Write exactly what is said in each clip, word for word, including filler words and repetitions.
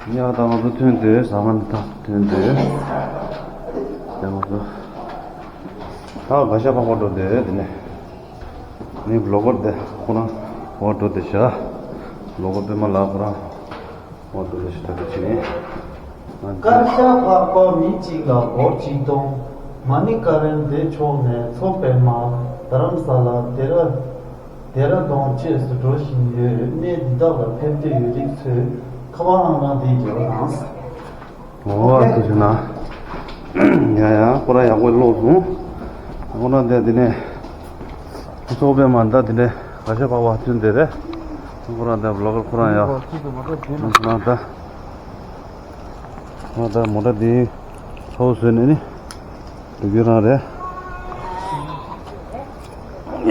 ཡ་ད་ང་ཚོ་ཐོན་དུས་ཟ་ཁང་དེ་ཐོན་དུས། ཡ་ང་ཚོ་ད་ག་ཤ་པགས་པ་འགྲོ་དུས་དེ་ནས་ནི་བློ་གོར་དེ་ཁོ་རང་འོག་འགྲོ་དུས་ཤ། བློ་གོར་པད་མ་ལགས་ཁོ་རང་འོག་འགྲོ་དུས་ཤ་ད་དུ་ཕྱིན། དཀར་ཤ་པགས་པ་མི་གཅིག་ལ་སྒོར་ཆིག་སྟོང་། མ་ཎི་ཀ་རན་དེ་ཕྱོགས་ནས་མཚོ་པད་མ། རྡ་རམ་ས་ལ་ལྡེ་ར། ལྡེ་ར་ལྡུན་བཅས་སུ་འགྲོ་བཞིན་ཡོད། གནས་འདི་དག་ལ་ཕེབས་འདོད་ཡོད་རིགས་ཚོས་ཁ་པར་ཨང་གྲངས་འདི་བརྗེ་པ་དང་། འོ་ཐུགས་རྗེ་གནང་། ཡ་ཡ་ཁོ་རང་ཡག་པོ་ཀློག་སོང་། ཁོ་རང་དེ་དེ་ནས་ཚོགས་པའི་མ་འདའ་དེ་འདྲས་ག་ཤ་པགས་པ་ཐོན་དེ་རེད། ཁོ་རང་དེ་བློ་གར་ཁོ་རང་ཡ། ཁོ་རང་ད་ཁོ་ད་མོ་ཊ་དེ་ཚོགས་བཟོས་ནས་ནི། དུས་རྒྱུན་རང་རེད།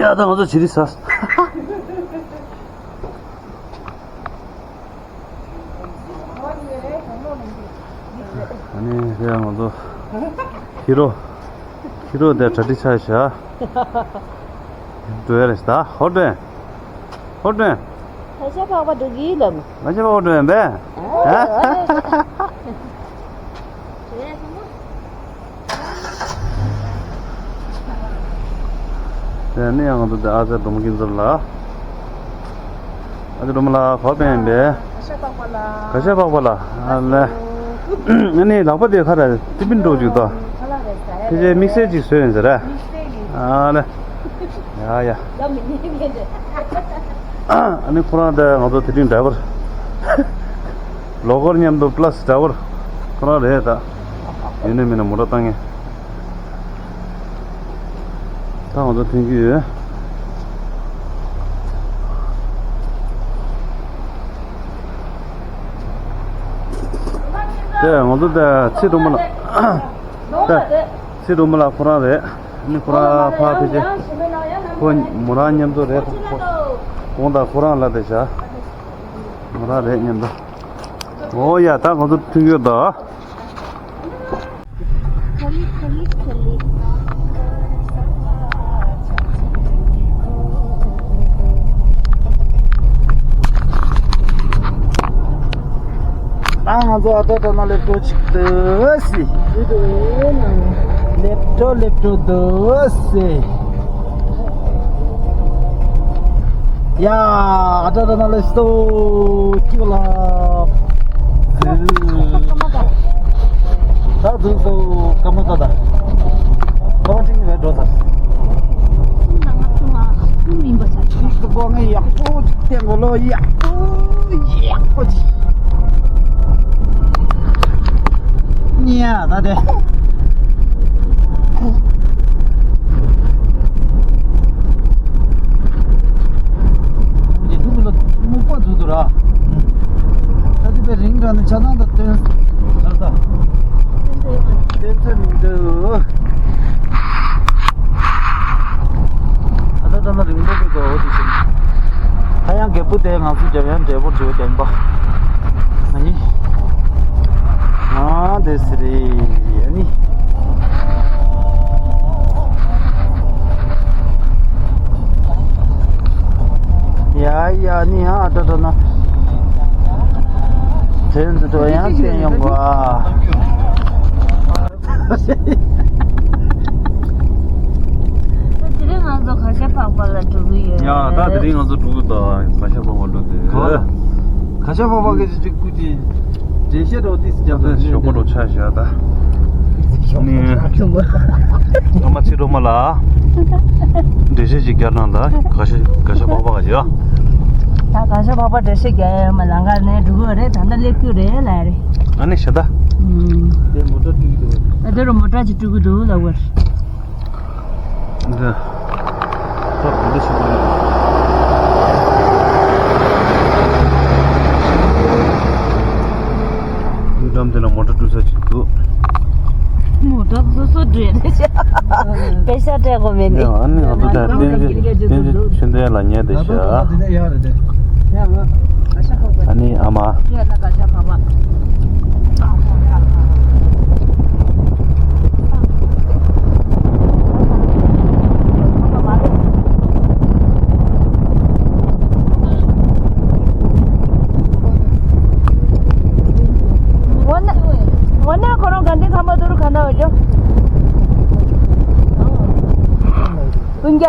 ཡ་ད་ང་ཚོ་ཇི་རི་ས། ཨ་ནི་རེད་ང་ཚོ་ཧི་རོ། ཧི་རོ་དེ་གྲ་སྒྲིག་ཆགས་བཞག་འགྲོ་ཡ་རེད་ད་ཧོ་དྲན། ཧོ་དྲན། ཁ་ཤ་པགས་པ་འགྲོ་གི་ལམ། ཁ་ཤ་པགས་པ་འགྲོ་ཡིན་པས། དེ་ནས་ཡང་ང་ཚོ་དེ་ཨ་ཅག་སྒྲོལ་མ་ཀུན་རྫོབ་ལ། ཨ་ཅག་སྒྲོལ་མ་ལགས་ག་པར་ཕེབས་ཡིན་པས། ག་ཤ་པགས་པ་ལ། ག་ཤ་པགས་པ་ལ། ཨ་ལེ། ཨ་ནི་ལག་པ་དེ་ཁ་ར་ཏི་ཕིན་འགྲོ་བཅུག་ད། ཁ་ལག་རེད་ཟ་ཡ་ཕལ་ཆེར་དམིགས་བསལ་ཅིག་བཟོས་ཡིན་ཟེར་ར། དམིགས་བསལ་གྱི། ཨ་ལེ། ཡ་ཡ། ལ་མི་ཉན་མཁན་རེད། ཨ་ནི་ཁོ་རང་དེ་ང་ཚོ་དེ་རིང་ཌ་རའི་བར། བློ་གོར་མཉམ་དུ་པ་ལ་སི་ཌ་རའི་བར་ཁོ་རང་རེད་ད། ཡིན་ནའི་མིན་ནའི་མོ་ཊ་བཏང་ངེས། ད་ང་ཚོ་ཐོན་གྱི་ཡོད། དེ་ང་ཚོ་དེ་ཚེ་སྒྲོལ་མ་ལགས། དེ་ཚེ་སྒྲོལ་མ་ལགས་ཁོ་རང་རེད། ནི་ཁོ་རང་ཕར་ཕེབས་རྗེས་ཁོ་མོ་རང་མཉམ་དུ་རེད། ཁོ་དགོང་དག་ཁོ་རང་ལ་དེ་བྱ། མོ་རང་རེད་མཉམ་དུ། འོ་ཡ་ད་ང་ཚོ་ཐུག་ཡོད་ད། ད་ང་ཚོ་ཨ་ཏྲ་ཏྲ་ན་སླེབས་འགྲོ་ཅིག་འདུག་སི། སླེབས་འགྲོ་སླེབས་འགྲོ་འདུག་སི། ཡ་ཨ་ཏྲ་ཏྲ་ན་སླེབས་སོ་ཀི་བ་ལ། ད་འཛུལ་སོ་ཀ་མ་ད་ད། ཀ་མ་ཅིག་ནི་བས་འགྲོ་ད། ཁྱིམ་ནང་ང་ཚོ་ང་ཁྱིམ་མིན་པ་ཆགས་ཀྱི། ཁྱིམ་སྒོ་ང་ཡག་པོ་ཅིག་བསྟན་དགོས་ལོ། ཡག་པོ་ཡག་པོ་ཅིག་ཉལ་ད་དེ། འདི་ཐུག་ལ་སྨུག་པ་འཛུལ་འདུག་ར། ད་དེ་པའི་རིང་ག་ནས་ཆ་ཚང་དང་སྟོན་ཚར་ད། སྟོན་ཚར་མི་འདུག་ཨ་ད་ད་ལ་རིང་པོ་གི་གོ་འོ་དེ་བཞིན། ད་ཡང་རྒད་པོ་དེ་ང་ཚོ་རྒྱབ་ཡང་འབྲས་བུ་འབྲས་བུ་རྒྱབ་པ། ང་ནི། ཨ་དེ་སི་རེད་ཨ་ནི། ཡ་ཡ་ནི་ཨ་ད་ད་ན། དེ་ཚོ་ཡང་བསྟན་ཡོང་གོ་ཨ། དེ་རིང་ང་ཚོ་ག་ཤ་པགས་པ་ལ་འགྲོ་གི་ཡོད། ཡ་ད་དེ་རིང་ང་ཚོ་འགྲོ་གི་འདུག་ག་ཤ་པགས་པ་འགྲོ་གི་ཡོད། ག་ཤ་པགས་པ་གི་ཅིག་སྐུ་དེ་འགྲེལ་བཤད་འགྲོ་ཏིས་རྒྱབ་ད་ཞོགས་པ་འགྲོ་ཆ་ཤ་ད། ནི་ཨ་མ་ཚེ་སྒྲོལ་མ་ལ་འགྲེལ་བཤད་ཅིག་རྒྱག་གནང་ད། ག་ཤ་ག་ཤ་པགས་པ་ག་ཤ། ད་ག་ཤ་པགས་པ་འགྲེལ་བཤད་རྒྱག་ཡ་ཡོད་མ། ལམ་ཁ་ནས་འགྲོ་གི་རེད། ད་ལྟ་སླེབས་རྒྱུ་རེད་ལབ་རེད། ཨ་ནི་ཤ་ད། ཨུམ། དེ་མོ་ཊ་སྤྲུག་གི་འདུག་ཨ་དེ་རུ་མོ་ཊ་ཅིག་སྤྲུག་གི་འདུག་ལབ་བར། འདི། ད་ག་འདི་ཞིག་རེད། འདི་འགྲམ་དེ་ན་མོ་ཊ་སྤྲུག་ས་ཅིག་འདུག་མོ་ཊ་སོ་སོ་འདྲེན་པེ་ཤ་སྤྲད་དགོས་མེད་ནི། ཡང་ཨ་ནི་ང་ཚོ་ད་ཏན་ཏན་ཏན་ཏན་ཆུ་འདྲེན་ལ་ཉལ་བསྡད་ཤག་ཨ་ནི་ཨ་མ།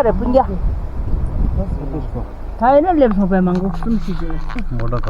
རེད་སྤུན་ཀྱག་ད་ཡིན་ན་སླེབས་སོང་པས་མང་པོ་གསུམ་ཞིག་རེད། མོ་ཊ་ག་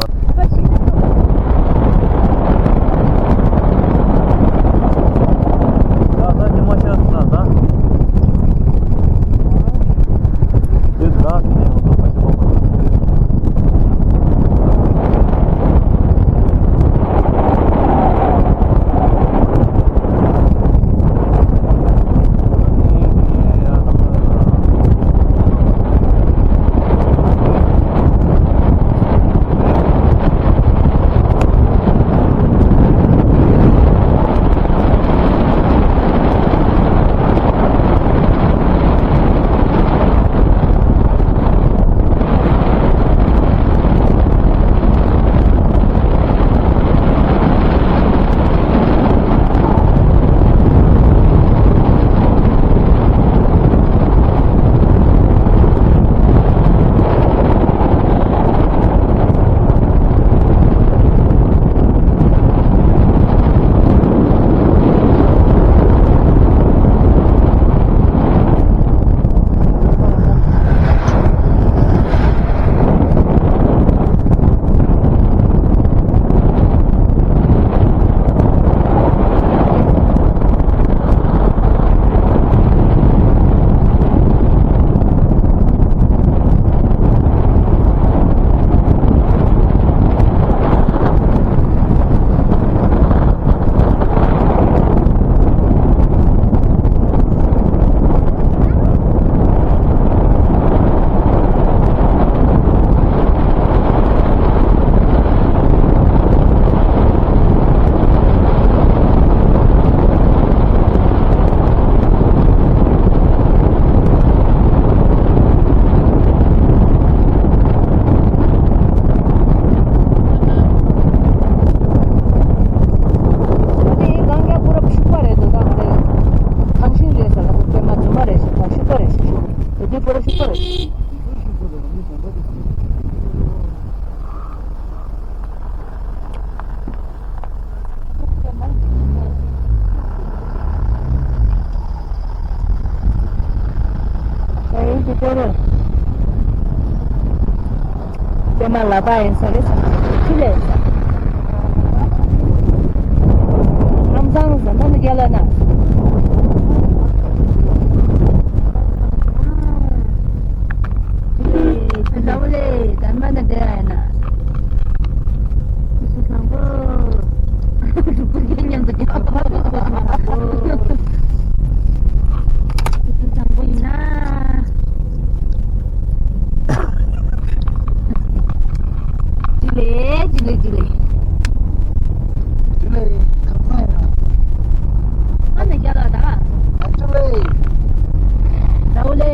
དེ་གང་རྒྱ་པུ་རབ་ཤུག་པ་རེད་འདུག་ད་དེ་ཐང་ཤིང་རེད་ཟེར་ལ་དེ་པད་མ་རྫུན་མ་རེད་ཟེར་ད་ཤུག་པ་རེད་ཟེར་ཤུག་དེ་དེ་པུ་རབ་ཤུག་པ་རེད། པད་མ་ལག་པ་ཡིན་ས་རེད་ས། ཁྱི་ལས་ས། ཁམས་བཟང་ཟ་ན་ནི་རྒྱ་ལ་ན། ཁྱི་ལས་ཁྱི་ལ་བ་ལས་ད་མ་ན་འདྲ་ཡ་ན། སུ་བཟང་པོ། སུ་བཟང་པོ་ཡིན་ན། ཇི་ལེ་ཇི་ལེ་ཇི་ལེ། ཇི་ལེ་ཁ་ཚ་ཡ། ཨ་ནེ་རྒྱ་ལ་ད། ཇི་ལེ། ད་འོ་ལེ།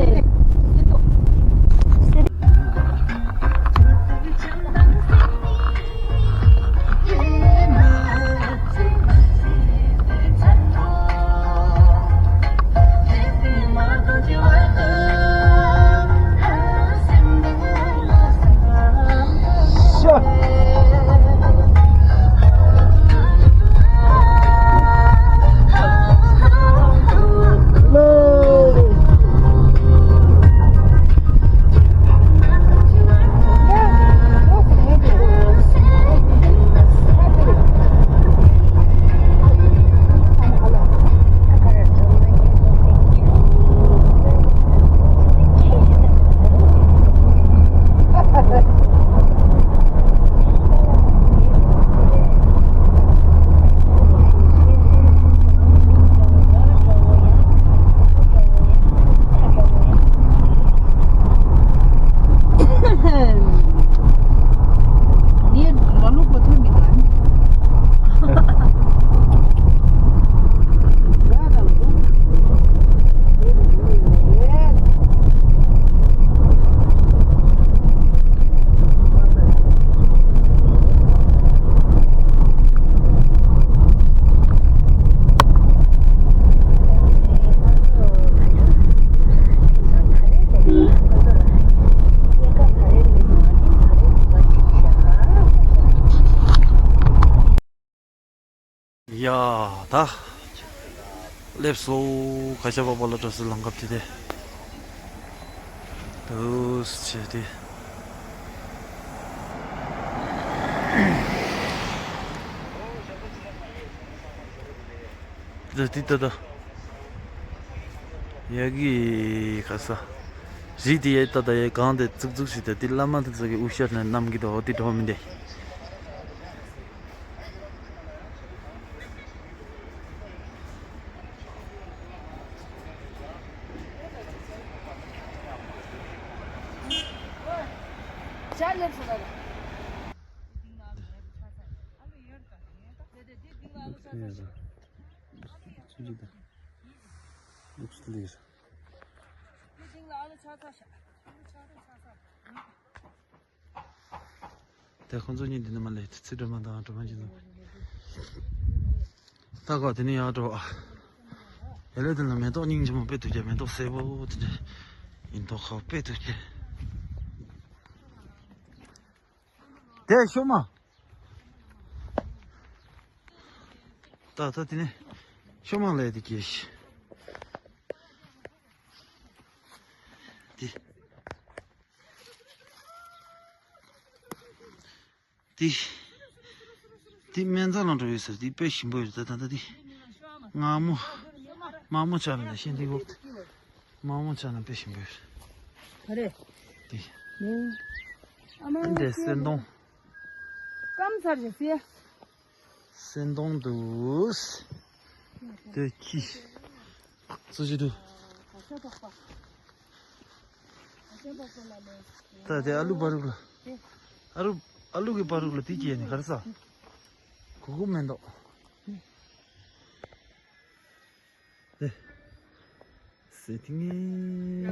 ཡ་ད། སླེབས་སོ། ག་ཤ་པ་པ་ལ་བཀྲ་ཤིས་ལམ་ཁ་བྲིས་ཏེ། ཨོ་ཟེར་བྱས་ཏེ། ད་དེ་ད་ད། ཡ་གི་ཁ་ས། རི་དེ་ཡ་ད་ད་ཡ་གང་དེ་ཙུག་ཙུག་ཞིག་ད་དེ་བླ་མ་དེ་ཚོ་གི་དབུ་ཞྭ་ནས་བསྣམས་ཀྱི་འདུག་འོ་དེ་འགྲོ་མི་འདེ། དེ་ཁོང་ཚོ་གཉིས་འདི་ནས་མར་སླེབས་ཏེ་ཚེ་སྒྲོལ་མ་དང་སྒྲོལ་མ་རྗེ་ཚོ། ད་ག་དེ་ནས་ཡར་འགྲོ་ཨ། ཡ་ལེ་དེ་ལ་མེ་ཏོག་སྙིང་རྗེ་མོ་དཔེ་འདུག་ཀྱ། མེ་ཏོག་སེར་པོ་དེ་འདྲ་ཡིན་མདོག་ཁ་དཔེ་འདུག་ཀྱ། དེ་ཤོ་མ། ད་ད་དེ་ནས་ཤོ་མ་ལས་དེ་གྱེས་ཤི། དེ། དེ། དེ་སྨན་རྩྭ་ལ་འགྲོ་ཡོད་ཟེར། དེ་དཔེ་ཞིམ་པོ་ཡོད་རེད། ད་ད་དེ་དམར་མོ། དམར་མོ་ཆགས་ན་ཤིན་ཏུ་ཡོད། དམར་མོ་ཆགས་ན་དཔེ་ཞིམ་པོ་ཡོད་རེད། ག་རེ། དེ། ཨ་མ་འདི་སེ་སེ་འདོང་། སྐམ་ཚར་ཞིག་སེ། སེ་འདོང་འདུག་དེ་ཁྱི། སུ་ཞིག་འདུག་ད་དེ་ཨ་ལུ་པ་རུག་ལ། ཨ་རུ། ཨ་ལུ་གི་པ་རུག་ལ་དེ་སྐྱེས་ནི་ག་རེ་ཟ། གུ་གུ་མེན་ཏོག་དེ། སེ་ཐིང་ངེ།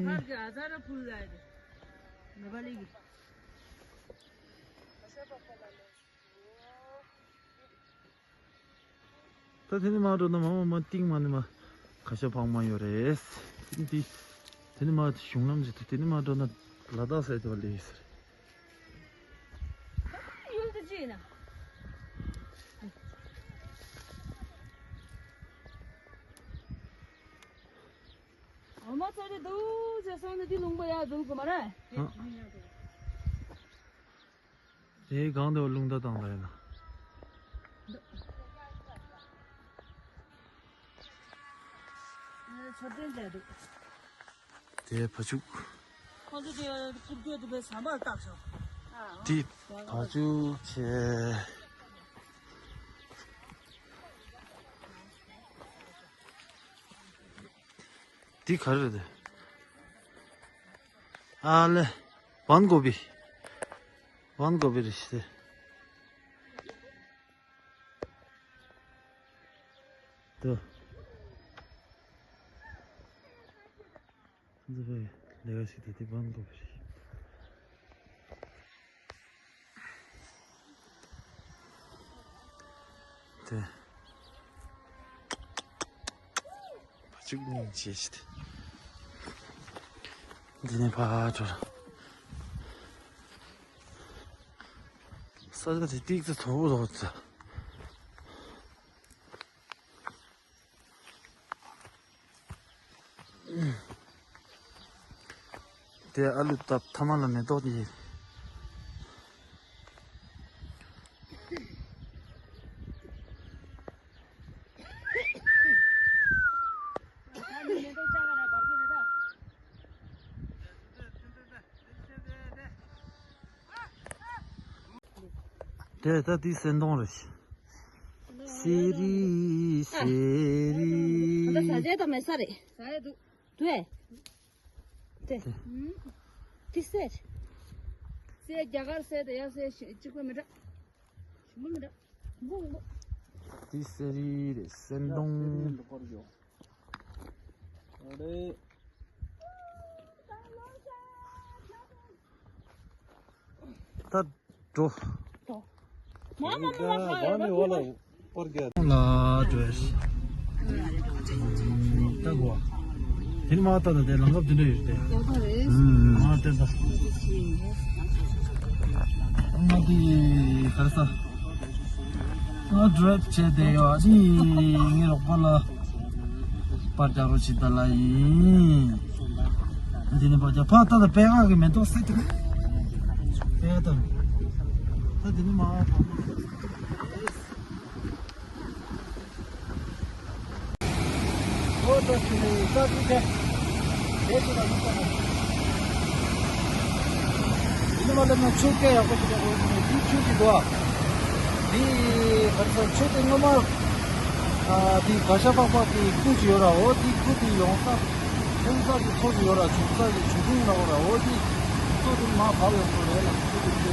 ད་དེ་ནི་མ་འགྲོ་ན་མ་མ་མ་ཏིང་མ་ནི་མ་ཁ་ཤ་འཕགས་མ་ཡོད་རེད། དེ་ནི་དེ་དེ་ནི་མ་གཞུང་ལམ་ཞིག་ཏུ་དེ་ནི་མ་འགྲོ་ན་ལ་དྭགས་སའི་དེ་བ་ལས་ཟེར། ཡུལ་དུ་ཅི་ཡིན་ན། འོ་མ་ཚ་རེ་འདུག་ཅེས་སོང་ནས་དེ་ལུང་པ་ཡག་འཛུལ་དགོས་མ་རེད། ཨ། དེའི་སྒང་དེ་བ་རླུང་རྟ་བཏང་ད་ཡིན་ན། མཆོད་རྟེན་མཇལ་འདུག་དེ་བ་ཕྱུགས། ཁོང་ཚོ་དེ་རྐུབ་བཀྱག་དེ་བས་ཟམ་པར་བཏགས་སོང་། དེ་བ་ཕྱུགས་བྱས། དེ་ག་རེ་རེད། ཨ་ལེ། བན་གོ་བི། བན་གོ་བི་རེད་ཤི་དེ། དུ། འཛི་བའི་ལས་ཀ་ཞིག་དེ་དེ་བན་གོ་བི་རེད། དེ། ཕ་ཕྱུགས་སྙིང་རྗེ་ཞིག་དེ། འདི་ནས་ཕར་འགྲོ་ར། ས་ཆ་དེ་ཏིག་ཙི་མཐོ་པོ་ལོག་ཙི། དེ་ཨ་ལུ་བཏབ་ཐ་མ་ལ་མེ་ཏོག་དེ། དེ་ད་དེ་སེ་འདོང་རེད། སེ་རི་སེ་རི། ད་ཟ་བྱེད་དང་མེད་ས་རེད། ཟ་ཡ་འདུག་དུ་ཨེ། དེ། དེ་སེ། སེ་རྒྱ་གར་སེ་དེ་ཡ་སེ་གཅིག་པ་མི་འདྲ། ཞིམ་པོ་མི་འདྲ། འབུ་འབུ། དེ་སེ་རི་རེད། སེ་འདོང་། རེད། ད་འགྲོ། འགྲོ། མ་མ་མ་མ་མ་ཡོད་ན་ལ་འགྲོ། ད་གོ། དེ་ནི་མ་ད་ད་དེ་ལམ་ཁ་དེ་འདྲ་ཡོད་དེ། ཡག་པ་རེད། ཨུམ། མ་དེ་ད། ང་དེ་ག་རེ་ས། ང་ཌི་རེབ་བྱས་ཏེ་ཡོད། ཨ་ནི་ངའི་རོགས་པ་ལ་པར་རྒྱག་རོགས་བྱེད་ད་ལ་ཡིན། འདི་ནི་བ་ཅ་ཕ་ཏ་ད་པེ་ག་གི་མེ་ཏོག་སེ་ཏི་པེ་ག་ཏ་ད་འདི་ནི་མ་བ་ཨོ་ད་ཆུ་ནི་ས་ཆུ་ཏེ་ཏེ་ཆུ་ད་ནི་ས་ནི་འདི་ནི་མ་ལ་ན་ཆུ་ཀེ་ཡག་པོ་ཞིག་ད་གོ་ནི་འདི་ཆུ་ཞིག་འདུག་ཨ། འདི་ག་ས་ཆུ་དེ་སྔོན་མ་ཨ་འདི་ག་ཤ་པག་པག་གི་ཁུ་ཞིག་ཡོད་ར། འོ་འདི་ཁུ་དེ་ཡོང་ས། ཆུང་ས་གི་མཚོ་ཞིག་ཡོད་ར། ཆུང་ས་གི་ཆུ་ཁུང་ལ་འོ་ར། འོ་དེ་མཚོ་དེ་མར་བབས་ཡོང་གི་རེད་ལ། མཚོ་དེ་ཚོ་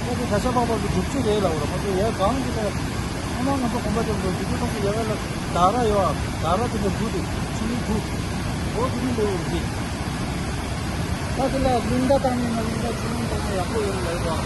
ད་དེ་ག་ཤ་པག་པག་གི་སྒྲུབ་ཆུ་རེད་ལ་འོ་ར། མ་གཏོགས་ཡ་གང་གི་ལ་ཨ་མ་ང་ཚོ་གོམ་པ་རྒྱབ་འགྲོ་དུས་ཚོད་ཐོག་གི་ཡ་ག་ལ་དར་ར་ཡོད་ཨ། དར་ར་དེ་ལ་བུ་དེ་ཆུ་མིག་བུ་འོ་དེ་མིན་འདྲ་ཡོད་རེད། ད་དེ་ལ་རླུང་རྟ་བཏང་ནས་ན་རླུང་རྟ་ཆུ་རླུང་བཏང་ན་ཡག་པོ་ཡོད་ལ་ཡོད་ཨ།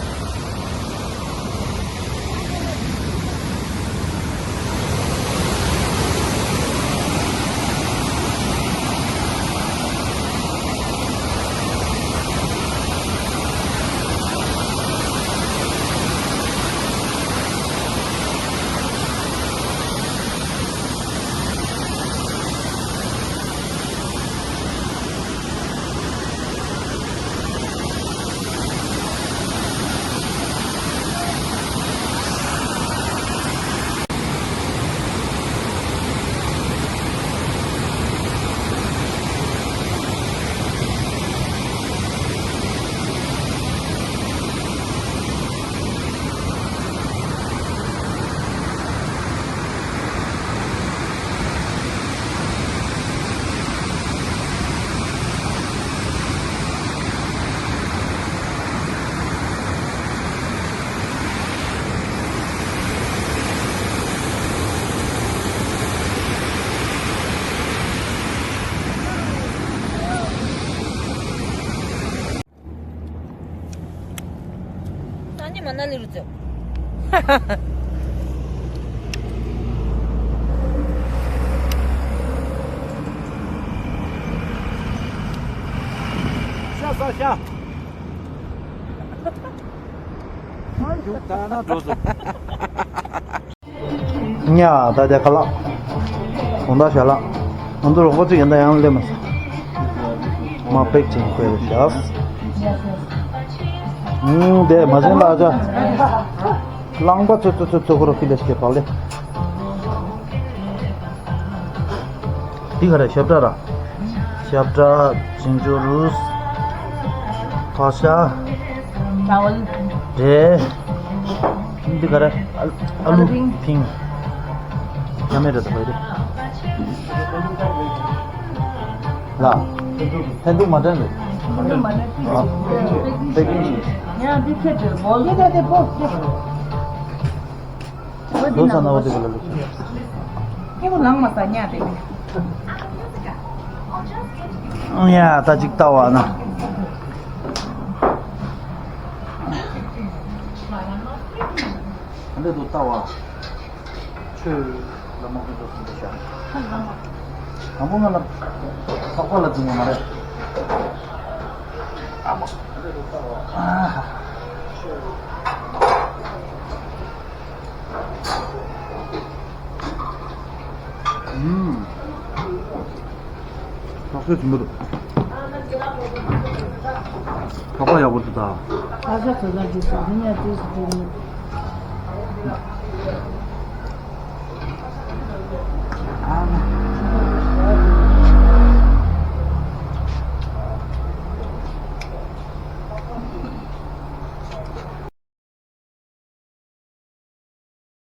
ད་ནི་མ་ན་ལི་རུ་ཙོ། ཤ་ཟ་ཤ། ཨ་ཡུག་ད་ན་འགྲོ་ཟེར། ཉ་ད་དེ་ཁ་ལག་གོང་ད་ཞལ་ལག་ང་ཚོ་རོགས་པ་ཚོས་ཡིན་ད་ཡང་སླེབས་མ་སོང་། མ་པེག་ཅིང་བཀོད་རེད་ཤག་ཨུམ་དེ་མ་བྱན་ལ་ཨ་ཅག་རླངས་པ་ཚོ་ཚོ་ཚོ་ཚོ་ཁོ་རོ་ཕི་ལ་སྐྱེ་བག་ལེ། འདི་ག་རེ་ཞབས་བྲ་ར། ཞབས་བྲ་ཅིང་ཅོ་རུས། ཕག་ཤ། ཅའོལ། འབྲས། འདི་ག་རེ་ཨ་ཨ་ལུ་ཕིང་། ཕིང་། ཉ་མེད་རེད་ད་བས་རེད། ལ། ཧན་དུ་མ་དྲན་རེད། ཨ། པེ་ཀིང་ཞིག་ཡང་འདི་ཁྱེད་འདིར་བོལ། ཡིན་ད་དེ་པོ། ལོ་ས་ན་བ་དེ་ག་ལ་ལུགས་ཤིག་ཁྱེད་པོ་ལང་མ་ས་ཉ་དེ། ཡ་ད་ཅིག་ལྟ་བ་ན། འདི་དུ་ལྟ་བ། ཆོས་ལ་མ་ཕུལ་དུ་སོང་དུ་བྱ། དང་པོ་ང་ལ་ལྷག་པ་ལ་འཛིན་པ་མ་རེད། ཨ་མ། ཨུམ། ཐག་ཆོད་ཆེན་པོ་འདུག་ལྷག་པ་ཡག་པོ་འདུག་ད། ཨ་ཅག་ཚོ་ལ་འགྲིག་སོང་། འདི་ནས་འགྲིག་སོང་། འགྲིག་མི།